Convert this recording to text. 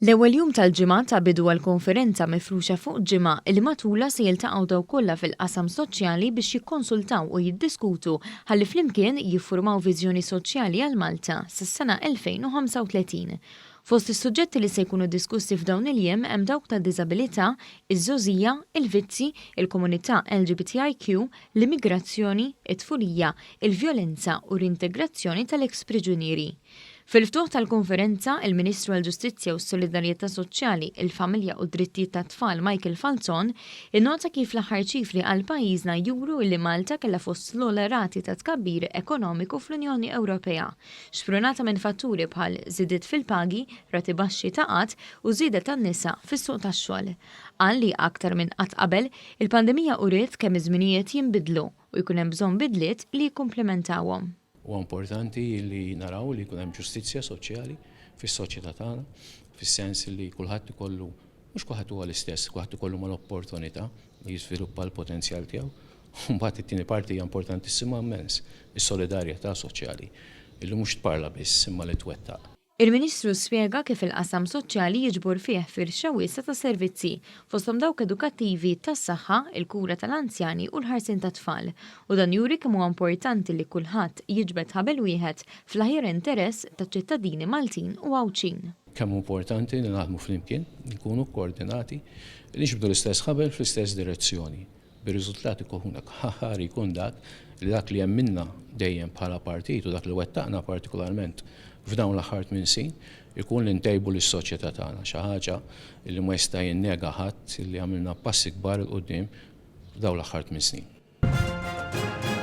L-ewwel jum tal-ġimgħa ta bidu għal konferenza mifruxa fuq ġimgħa li matulha se jiltaqgħu dawk kollha fil-qasam soċjali biex jikkonsultaw u jiddiskutu ħalli flimkien jiffurmaw viżjoni soċjali għal Malta sas-sena 2035. Fost is-suġġetti li se jkunu diskussi f'dawn il-jiem hemm dawk tad-diżabilità, iż-żgħożija, il-vizzji, il-komunità LGBTIQ, l-immigrazzjoni, it-tfulija, il-vjolenza u r-rintegrazzjoni tal-eks priġunieri. Fil-ftuħ tal-konferenza, il-Ministru għall-Ġustizzja u s-Solidarjetà Soċjali, il-Familja u d-Drittijiet tat-Tfal Michael Falzon innota kif l-aħħar ċifri għal pajjiżna juru illi Malta kellha fost l-ogħla rati ta' tkabbir ekonomiku fl-Unjoni Ewropea, xprunata minn fatturi bħal żidiet fil-pagi, rati baxxi ta' qgħad u żieda tan-nisa fis-suq tax-xogħol. Qal li aktar minn qatt qabel, il-pandemija uriet kemm iż-żminijiet jinbidlu u jkun hemm bżonn bidliet li jikkumplementawhom. Huwa importanti li naraw li jkun hemm ġustizzja soċjali fis-soċjetà tagħna, fis-sens li kulħadd ikollu, mhux kulħadd huwa l-istess, kulħadd ikollu mal-opportunità li jiżviluppa l-potenzjal tiegħu. U mbagħad it-tieni parti hija importantissima immens, is-solidarjetà soċjali, illi mhux tparla biss imma li twettaq. Il-Ministru spjega kif il-qasam soċjali jiġbor fih firxa wiesgħa ta' servizzi, fosthom dawk edukattivi, tas-saħħa, il-kura tal-anzjani u l-ħarsien tat-tfal, u dan juri kemm huwa importanti li kulħadd jiġbed ħabel wieħed fl-aħjar interess taċ-ċittadini Maltin u Għawdxin. Kemm hu importanti li naħdmu flimkien, nkunu kkoordinati, li niġbdu l-istess ħabel fl-istess direzzjoni. Bir-riżultat ikun aħħari jkun dak li dak li emminna dejjem bħala partit u dak li wettaqna partikolarment f'dawn l-aħħar tminn snin ikun li ntejbu lis-soċjetà tagħna, xi ħaġa li ma jista' jinnega ħadd li għamilna passi kbar 'il quddiem f'dawn l-aħħar tminn snin.